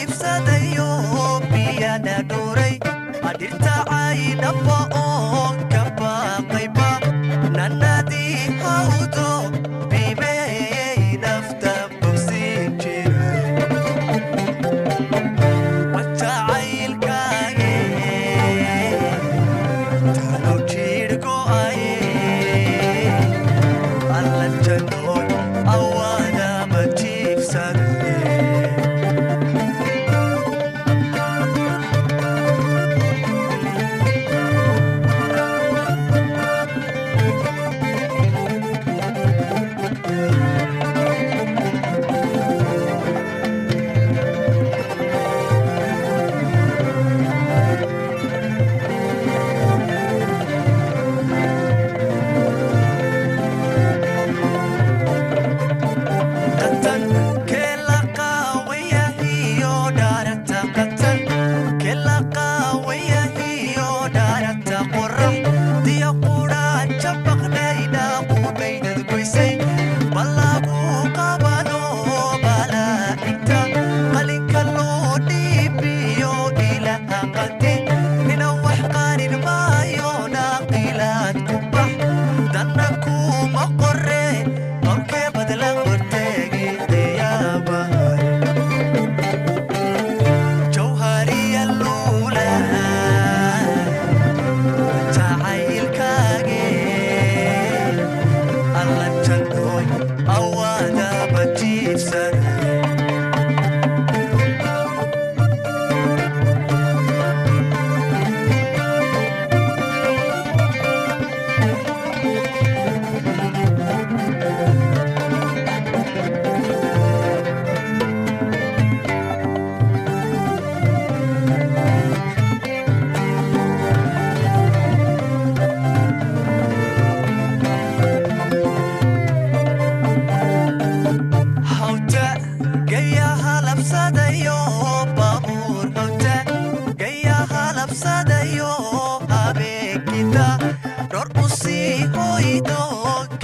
jiibsadayo biyana dhuuray adhirta caynaba oo ka baaqayba nanadii hawdo bimeeyey nafta bogsiin jiray wajacaylkaage tano jiir go'aye alla janoy awaadama jiibsadaye. Qatan kela qaawayahiyo dhaarata qatan kela qaawayahiyo dhaarata qorax diya qudhaaja baqdhayda qubaydad goysay balagu qabano balaa'igta qalinka loo dhiibiyo ilaha qati nina wax qarin maayo naaqilaad ku bax danna kuma qorre qowlkee badla horteegi qiyaabahay jawhariya luula jacaylkaage alla jannooy awaadaba jiibsanaye. Hawta gayaha labsadayo baabuur hawta gayaha labsadayo habeenkita dhor u sii hoydo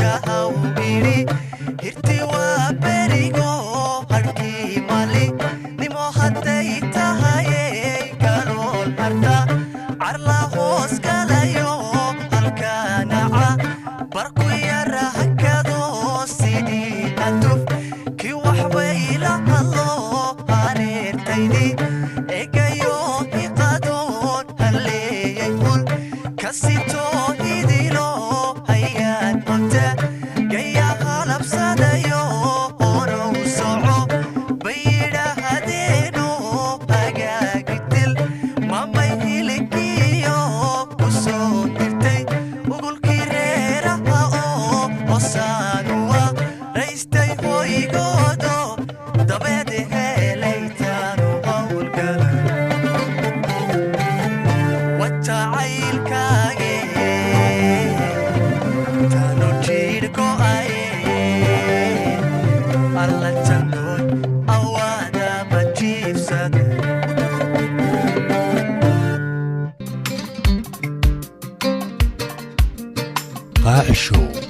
ka hawbiri hirti waa berigo harkii mali nimo hadday tahayey galool harta carla hoos galayo halkaanaca barku yara hakado sidii atuf kii waxbay la hadlo hareertaydi egayo hiqadoon halleeyay hul kasitoo idilo hayaan hobta gayaha labsadayo horow soco bay yidhaahdeeno hagaagitil mamay hilikiyo ku soo dirtay ugulkii reeraha oo hosaanuwa raystay hoygoodo dabeed heelaytaanu howlgalay wajacaylkaage tano jiir go'aye alla jannooy awaadama jiibsada. Qaacishow.